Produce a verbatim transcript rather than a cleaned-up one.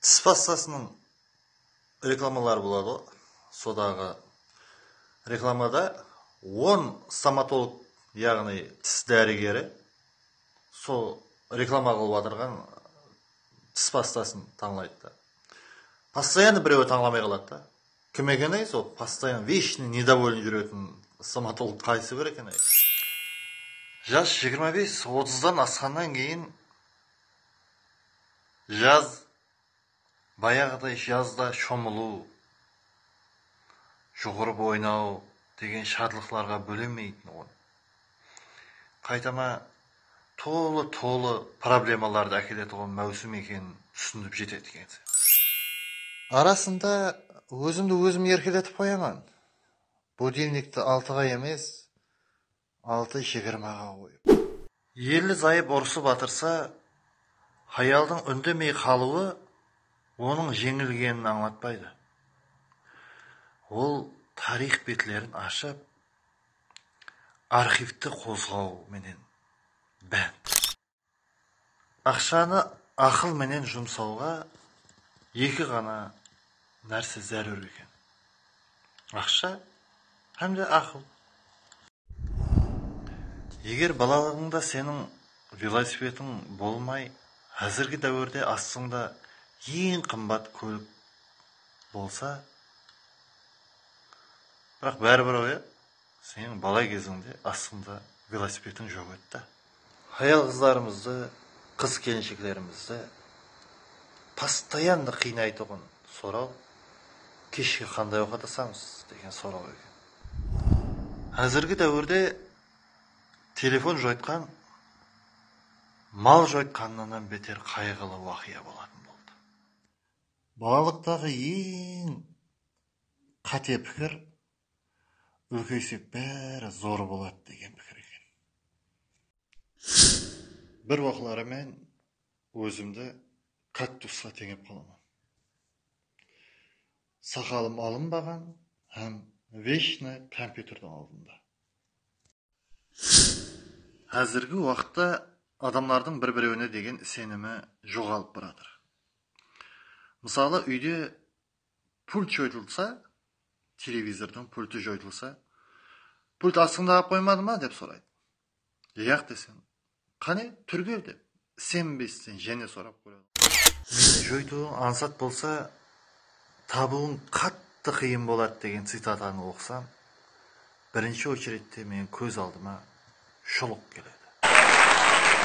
Tis pastasınıń reklamaları boladı ǵo. Sodaǵı reklamada on stomatolog, yaǵnıy tis dárigeri sol reklama qılıp atırǵan tis pastasın tańlaydı da. Постоянно birewi tańlamay qaladı da. Kim eken ey sol постоянно, вечно недовольный júretin stomatolog qaysı bir eken ey? Jas jigirma bes, otızdan asqannan keyin jaz Bayaǵıday jazda shomılıw, juwırıp oynaw degen shadlıqlarǵa bólemeytuǵın. Qaytama, tolı-tolı problemalardı ákeletuǵın máwsim ekenin túsinip jetedi ekensiń. Arasında ózimdi ózim erkeletip qoyaman. Budilnikti altıǵa emes, altı jigirmaǵa qoyıp. Elli zayıp urısıp atırsa, hayaldıń úndemey qalıwı onıń jeńilgenin ańlatpaydı. Ol tariyx betlerin ashıp, arxivti qozǵaw menen bánt. Aqshanı aqıl menen jumsawǵa eki ǵana nárse zárúr eken. Aqsha hám de aqıl. Eger balalıǵıńda seniń velosipediń bolmay, házirgi dáwirde astıńda eń qımbat kólik bolsa, biraq báribir oya, seniń bala gezińde astıńda velosipediń joq edi da. Hayal-qızlarımızdı, qız-kelinsheklerimizdi постоянно qıynaytuǵın soraw, keshke qanday awqat asamız degen soraw eken. Házirgi dáwirde telefon joytqan mal joytqanınan hám beter qayǵılı waqıya bolatın boldı. Balalıqtaǵı eń qáte pikir úlkeysek bári zor boladı degen pikir eken. Bir waqları men ózimdi kaktusqa teńep qalaman. Saqalım alınbaǵan hám vesh kompyuterdiń aldında. Házirgi waqıtta adamlardıń bir-birewine degen isenimi joǵalıp baratır. Mısalı, úyde pult joytılsa, televizordıń pulti joytılsa, pult astıńda alıp qoymadı ma dep soraydı. Yaq desem, qáne, túrge dep, isenbesten jáne sorap kóretuǵın. Meni joytıwıń ańsat bolsa, tabıwıń qattı qıyın boladı degen citatanı oqısam, birinshi ochredte meniń kóz aldıma Shulık keledi.